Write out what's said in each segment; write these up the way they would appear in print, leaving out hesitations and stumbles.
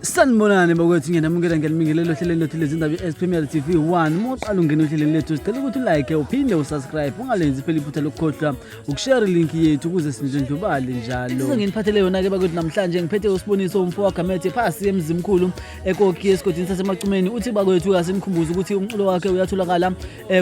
Sanibonani bakwethu, ngiyanamukela ngiyanibingelela ohlelweni lethu lezindaba i-S Premier TV 1. Uma uqala ungena ohlelweni lethu, sicela ukuthi ulike uphinde usubscribe, ungalenzi phela iphutha lokukhohlwa ukushare link yethu ukuze sindlondlobale njalo. Senginiphathele yona-ke bakwethu namhlanje, ngiphethe uSiboniso umfo waGamethe phasi eMzimkhulu eKoki esigodini saseMacumeni. Uthi bakwethu asimkhumbuze ukuthi umculo wakhe uyatholakala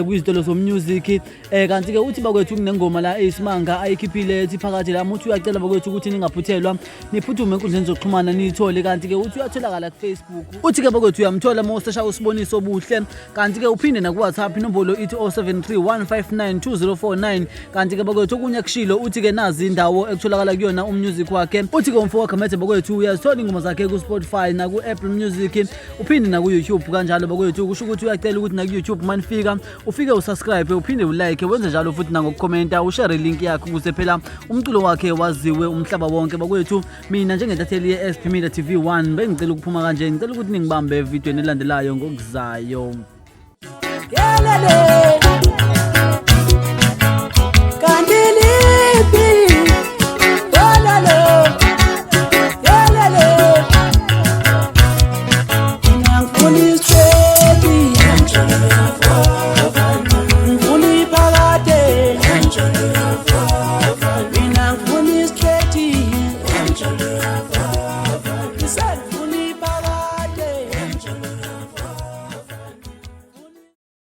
kwizitolo zomusic. Kanti-ke uthi bakwethu kunengoma la eyisimanga ayikhiphile ethi phakathi la. Uthi uyacela bakwethu ukuthi ningaphuthelwa, niphuthume enkundleni zokuxhumana niyithole. Kanti-ke uthi uyatholakala ku-Facebook. Uthi-ke bakwethu uyamthola uma usesha uSiboniso Buhle. Kanti-ke uphinde naku-WhatsApp, inombolo ithi 073 159 2049. Kanti-ke bakwethu okunye kushilo, uthi-ke nazi indawo ekutholakala kuyona umusic wakhe. Uthi-ke umfo waGamethe bakwethu uyazithola ingoma zakhe ku-Spotify naku-Apple Music, uphinde naku-YouTube kanjalo bakwethu. Kusho ukuthi uyacela ukuthi naku-YouTube manifika ufike usubscribe, uphinde ulike, wenze njalo futhi nangokukhomenta, ushare ilink yakhe ukuze phela umculo wakhe waziwe umhlaba wonke bakwethu. Mina njengentatheli ye-SP Media TV 1 bengicela ukuphuma kanje, ngicela ukuthi ningibambe evidweni elandelayo ngokuzayo. Yelele. Kanti liphi olalo? Yelele. Mina ngifuna isweti, ngifuna iphakade. Mina ngifuna isweti.